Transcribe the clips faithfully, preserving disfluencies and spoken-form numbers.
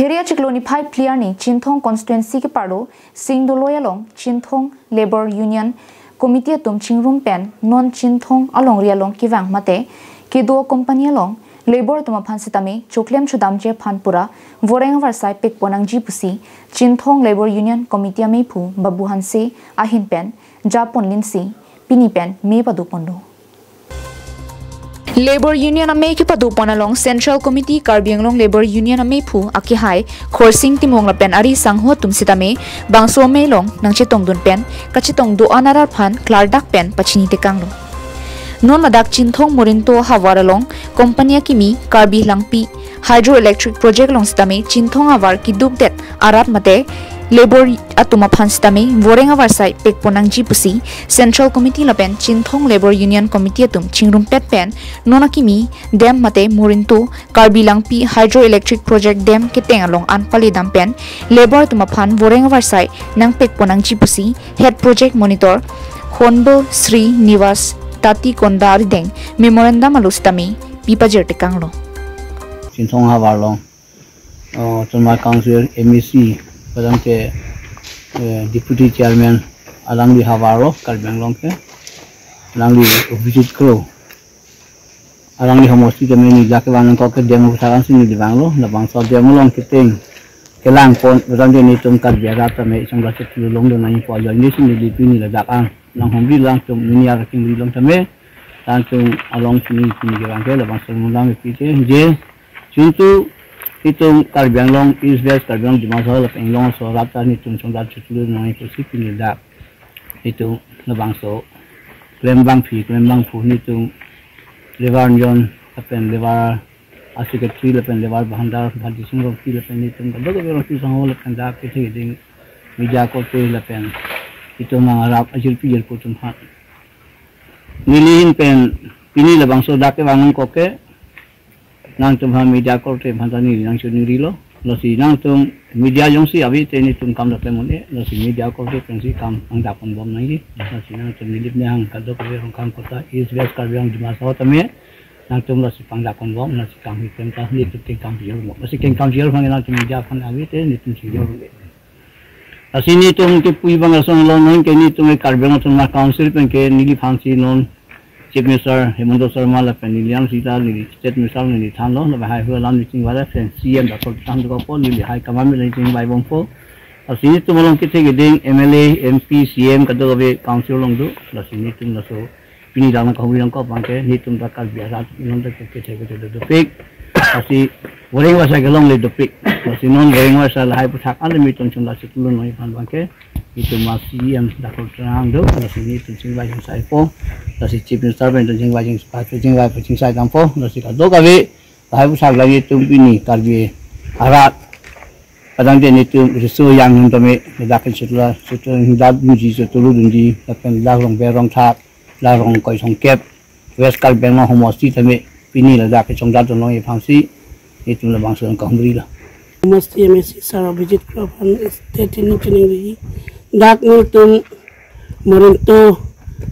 Pherere achiklo niphai phli arni Chinthong constituency keparlo Singdoloi along Chinthong Labour Union Committee atum chingrum pen non Chinthong alongri along kevang mate kedo company along labour atum aphan sitame choklem chodamji aphan pura voreng avarsai pekpon nangji pusi Chinthong Labour Union Committee amephu Babu Hanse ahin pen japon linsi pini pen me padoponlo. Labour Union amei kepadopon along Central Committee Karbi Anglong Labour Union amephu akehai Khorsing Timung lapen ari sangho atum sitame bangso amei along nangchetongdun pen kachetong do-an arat aphan klardak pen pachini tekanglo. Non ladak Chinthong Morinto havar along company akimi Karbi Langpi Hydroelectric Project along sitame Chinthong avar kedukdet arat mate labour atum aphan sitame voreng avarsai pekpon nangji pusi Central Committee lapen Chinthong Labour Union Committee atum chingrumpet pen non akimi dam mate Morinto Karbi Langpi Hydroelectric Project dam keteng along an paledam pen labour atum aphan voreng avarsai nangpekpon nangji pusi Head Project Monitor Honbo Sri Nivas Tatikonda arideng memorandum alo sitame pipajir tekanglo. Chinthong havar along, uh, Autonomous Council M A C, padang ke, eh, Deputy Chairman alangli havar lo, Karbi Anglong ke, alangli Abhijit Kro, alangli homosti tame neli dak kevang nangkok ke dam aphuthak ansi neli vanglo, labangso dam along keteng kelangpon, padang ke netum Karbi arat tame chongdat chetulong do nangji pu ajoine si neli pini ladak an, nanghumri alangtum mini arking ri along tame, alangtum along sini pini kevang ke, labangso mulang ke pite, je, Chuntu netum Karbi Anglong, East West Karbi Anglong, Dima Hasao lapen Inglong aso arat ta netum chongdat chetulong nangji pusi pini dak netum labangso klembangpi, klembangphu netum labour union lapen labour secretary lapen labour bahandar Bhante Sing Rongpi lapen netum kadokave Rongpi sangho lapen dak kethe keding media korte lapen netum nangarap ajirpi jirpo atum aphan. Neli ahin pen pini labangso dak kevang nangkok ke nangtum ha media korte aphan ta neli nangchoningri lo. Lasi nangtum media jongsi ave te netum kam dak lemon e. Lasi media korte pensi kam pangdakponbom nangji. Lasi nangtum Nilip Nehang kadokave Rongkhang kota East West Karbi Anglong Dima Hasao tame nangtum lasi pangdakponbom, lasi kam hi pen ta netum kengkam pijor mo. Lasi kengkam pijor aphan nangtum media aphan ave te netum pijor. Lasi netum kepu abang ason lo, non ke netum ke Karbi Anglong Autonomous Council pen ke neliphansi non Chief Minister Himanta Sharma lapen neli angsita neli State Minister neli thanlo, lapen hai hu alam neli chingvai lapen C M Doctor Tuliram Ronghang dokokpo, neli hai kamam neli chingvaibompo. Lasi netum along kethe keding M L A, M P, C M kadokave council along do. Lasi netum laso pini dak nangkahumri nangkok abang ke netum ta Karbi arat non ta kethe kethe dopik. Lasi voreng avarsai kelongle dopik. Lasi non voreng avarsai lahai aphuthak an netum chongdat chetulong nangji aphan abang ke netum ma C M Doctor Tuliram Ronghang do. Lasi netum chingvai chingsaipo. Lasi Chief Minister pen netum chingvai chingsai, chingvai chingsai dampo. Lasi kadokave lahai aphuthak lagi netum pini Karbi arat padang te netum riso yang nung tame dak ke chutla chutla dak dunji chutulu dunji lapen dak Rongber Rongthak, dak Rongkoi Songkep, West Karbi Anglong homosti tame pini ladak kechongdat dunlongji aphansi netum labangso nangkahumri lo. Homosti M A C Sir Abhijit Kro aphan state ahin nangchiningri, dak netum Morinto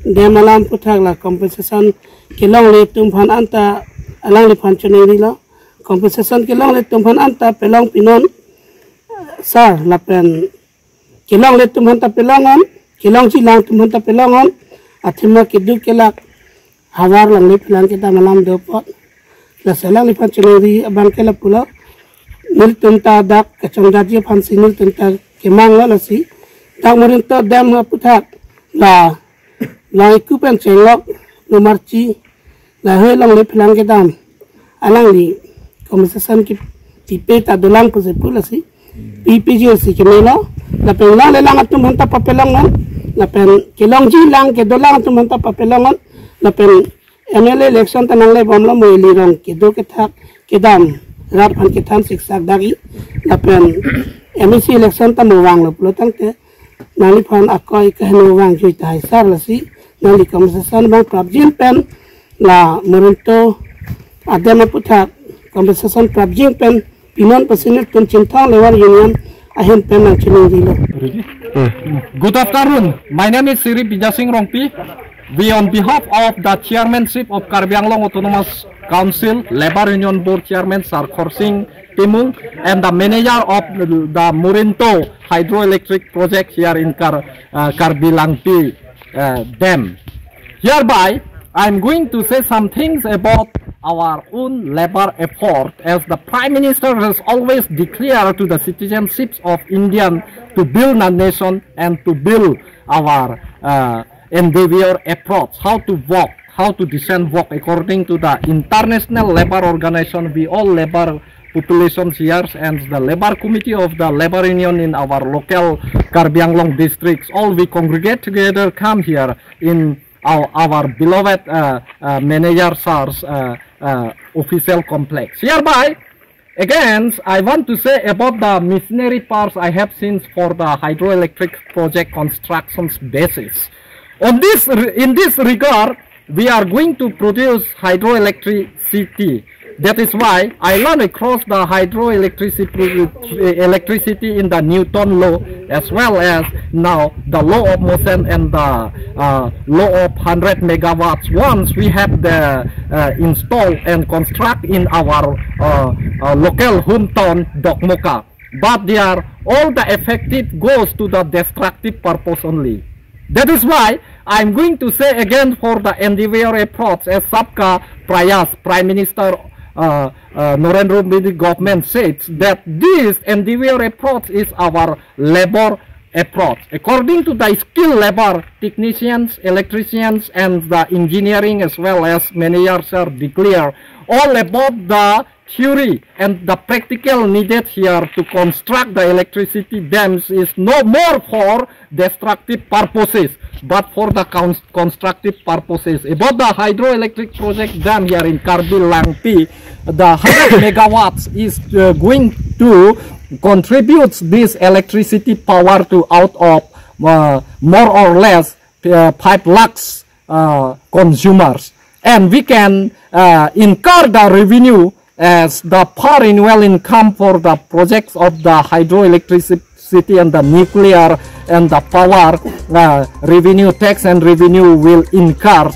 dam alam aphuthak la compensation kelongle atum aphan anta alangliphan choningrilo. Compensation kelongle atum aphan anta pelong pinon, sir, lapen kelongle atum aphan ta pelong on, kelongji lang atum aphan ta pelong on, athema keduk kelak havar longle phelang kedam alam do apot. Lasi alangliphan choningri abang ke lapulo. Nelitum ta dak kachongdatji aphansi nelitum ta kemanglo, lasi dak Morinto dam aphuthak la, la iku pen chenglok lo marchi lahai longle phelang kedam alangli compensation ke pipe ta dolang pusi pu, lasi pipiji si kemelo. Lapen longle lang atum aphan ta papelong non, lapen kelongji lang kedolang atum aphan ta papelong non, lapen M L A election ta nanglebomlo, mo ili rong kedo kethak kedam rat aphan kethan siksak dagi, lapen M A C election ta mo vanglo pulo tangte nangliphan akoi keheno vang jui tahai sir, lasi nangli compensation abang prapjin pen la Morinto adam aphuthak compensation prapjin pen pinon pusi nelitum Chinthong Labour Union ahin pen nangchiningrilo. Good afternoon. My name is Sri Bijay Sing Rongpi. We, on behalf of the chairmanship of Karbi Anglong Autonomous Council Labour Union Board Chairman Sir Khorsing Timung, and the manager of the Murinto hydroelectric project here in Kar, uh, Karbi Langpi uh, dam. Hereby, I'm going to say some things about our own labor effort, as the Prime Minister has always declared to the citizenships of Indian to build a nation and to build our uh, endeavor approach, how to work, how to design work according to the International Labour Organization. We all labor populations here and the labor committee of the labor union in our local Karbi Anglong districts, all we congregate together, come here in our, our beloved uh, uh, manager sir's uh, uh, official complex. Hereby, again, I want to say about the machinery parts I have seen for the hydroelectric project constructions basis. On this, in this regard, we are going to produce hydroelectricity. That is why I learn across the hydroelectricity electricity in the Newton law, as well as now the law of motion and the uh, law of hundred megawatts. Once we have the uh, install and construct in our uh, uh, local hometown Dokmoka, but they are all the effective goes to the destructive purpose only. That is why I'm going to say again for the endeavor approach, as Sabka Prayas, Prime Minister uh, uh, Narendra Modi government says that this endeavor approach is our labor approach. According to the skilled labor, technicians, electricians, and the engineering as well as managers are declared all about the theory and the practical needed here to construct the electricity dams is no more for destructive purposes but for the cons- constructive purposes. About the hydroelectric project dam here in Karbi Langpi, the hundred megawatts is uh, going to contribute this electricity power to out of uh, more or less uh, five lakhs uh, consumers, and we can uh, incur the revenue as the per annual income for the projects of the hydroelectricity and the nuclear and the power uh, revenue, tax and revenue will incur.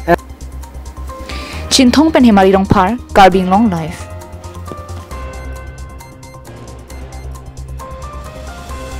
Chinthong pen Hemari Rongphar, Karbi Anglong Live.